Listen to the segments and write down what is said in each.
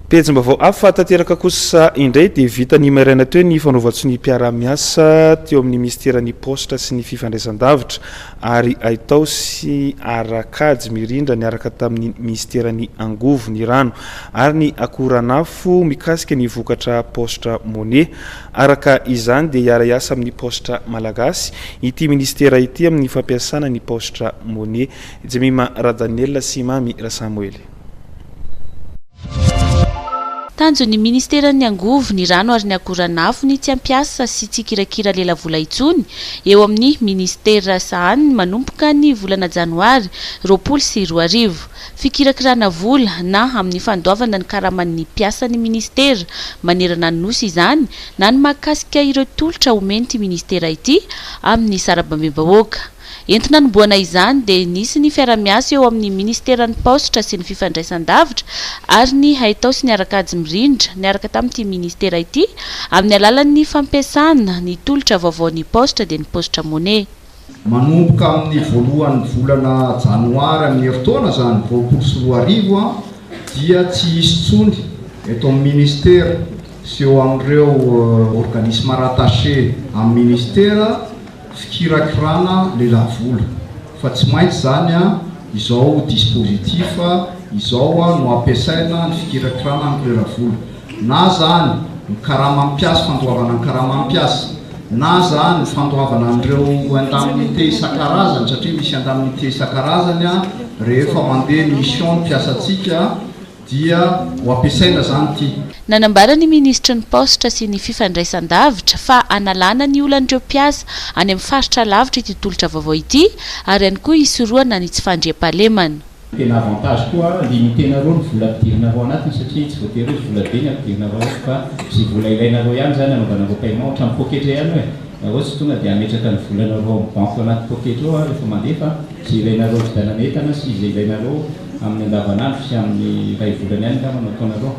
Pejim-baovao hafa tanteraka kosa indray dia vita ny maraina teo ny fanaovan-tsonia mpiara-miasa teo amin'ny minisiteran'ny Paositra sy ny Fifandraisandavitra ary Haitao sy Ara-kajy mirindra niaraka tamin'ny minisiteran'ny Angovo, ny Rano ary ny Akoranafo mikasika ny vokatra Paositra Money. Araka izany dia hiara-hiasa amin'ny Paositra Malagasy ity minisitera ity amin'ny fampiasana ny Paositra Money. Jemima Radaniela sy Mamy Rasamoely. Tanjon'ny Ministeran'ny Angovo, ny Rano ary ny Akoranafo ny tsy hampiasa sy tsy hikirakira lelavola intsony eo amin'ny Ministera sahaniny manomboka ny volana janoary 2020. Fikirakirana vola na amin'ny fandoavana ny karaman'ny mpiasan'ny Ministera manerana ny Nosy izany na ny mahakasika ireo tolotra omen'ity Ministera ity amin'ny sarabambem-bahoaka. Entina hanombohana izany dia nisy ny fiara-miasa eo amin'ny Ministeran'ny Paositra sy ny Fifandraisan-davitra ary ny Haitao sy ny Ara-kajy mirindra niaraka tamin'ity Ministera ity amin'ny alalan'ny fampiasana ny tolotra vaovaon'ny Paositra dia ny Paositra Money. Manomboka amin'ny voalohan'ny volana janoary amin'ny herintaona izany, 2020, dia tsy hisy intsony eto amin'ny Ministera sy eo amin'ireo organismes rattachés amin'ny Ministera fikirakirana lelavola fa tsy maintsy izany izao dispositif izao no ampiasaina ny fikirakirana ny lelavola na zany ny karaman'ny mpiasa, fandoavana ny karaman'ny mpiasa, na zany ny fandoavana an'ireo indemnité isan-karazany satria misy indemnité isan-karazany rehefa mandeha mission ny mpiasantsika. Dia ho ampiasaina izany ity. Nanambara ny minisitry ny Paositra sy ny Fifandraisandavitra fa hanalana ny olan'ireo mpiasa any amin'ny faritra lavitra ity tolotra vaovao ity ary ihany koa hisorohana ny tsy fandriampahalemana. Tena avantage koa limiter-nareo ny vola ampidirinareo anatiny satria tsy voatery hoe vola be ny ampidirinareo ao fa izay vola ilainareo ihany izany anaovanareo paiement ohatran'ny poketra ihany hoe nareo tsy tonga dia hametraka ny volanareo ao amin'ny banque anaty poketra ao rehefa mandefa Izay ilainareo hividianana entana sy izay ilainareo amin'ny andavanandro sy amin'ny iray volana ihany angamba no ataonareo.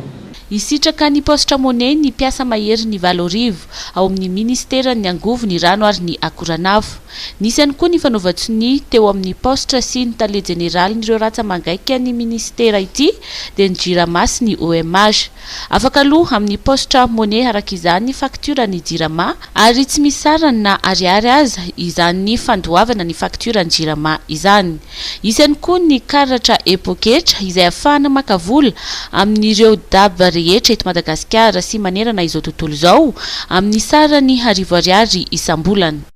Hisitraka ny paositra money ny mpiasa maherin'ny 8000 ao amin'ny minisiteran'ny Angovo, ny Rano ary ny Akoranafo. Nisy ihany koa ny fanaovan-tsonia teo amin'ny paositra sy ny tale jeneralin'ireo rantsa-mangaika ny minisitera ity dia ny Jirama sy ny OMH. Afaka aloa amin'ny paositra money araka izany ny faktioran'ny Jirama ary tsy misy sarany na ariary aza izany fandoavana ny faktioran'ny Jirama izany. Hisy ihany koa ny karatra e-poketra izay ahafahana maka vola amin'ireo dab rehetra eto Madagasikara sy manerana izao tontolo izao amin'ny sarany arivo ariary isam-bolana.